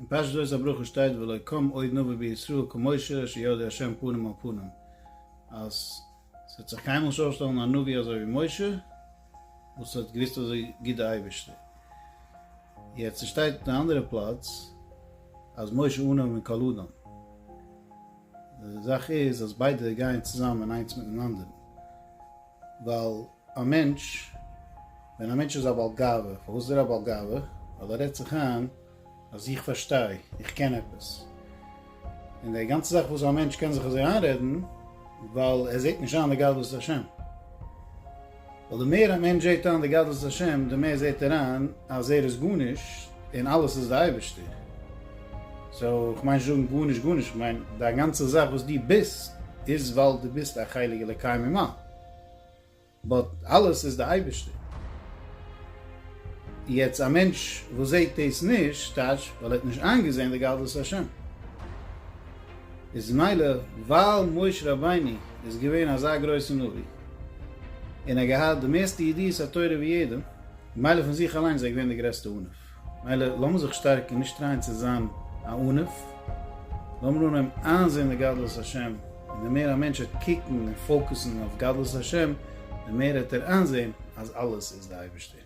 אין פרשת זאת הברכה שטייט ולא קם עוד נביא בישראל כמשה שידע השם פנים אל פנים, אז ס'וועט זיך קיינמאל נישט אויפשטעלן א נביא אזוי ווי משה וואס האט געוויסט אזוי גוט די אייבערשטער. יעצט ס'שטייט אין א אנדערע פלאץ אז משה עניו מכל אדם. די זאך איז אז ביידע גייען צוזאמען איינס מיטן אנדערן. ווייל א מענטש, ווען א מענטש איז א בעל גאווה, פארוואס איז ער א בעל גאווה? ווייל ער רעדט זיך איין אז איך פארשטיי, איך קען עפעס. און די גאנצע זאך וואס א מענטש קען זיך אזוי איינרעדן, ווייל ער זעט נישט איין די גדלות השם. ווייל די מער א מענטש זעט איין די גדלות השם, די מער זעט ער איין אז ער איז גארנישט און אלעס איז די אייבערשטער. so, איך מיין נישט זאגן גארנישט גארנישט, איך מיין דיין גאנצע זאך וואס דו ביסט איז ווייל דו ביסט א חלק אלוקי ממעל. but אלעס איז די אייבערשטער. יעצט א מענטש וואס זעט דאס נישט, טייטש ווייל ער האט נישט איינגעזען די גדלות השם. איז מילא ווייל משה רבינו איז געווען אזא גרויסע נביא, און ער האט געהאט די מערסטע ידיעות התורה ווי יעדעם, מילא פון זיך אליין איז ער געווען די גרעסטע עניו. מילא לאמיר זיך שטארקן נישט try ען צו זיין א עניו, לאמיר אנהויבן איינזען די גדלות השם, און די מער א מענטש וועט קוקן און focus ן אויף גדלות השם, די מער וועט ער איינזען אז אלעס איז די אייבערשטער.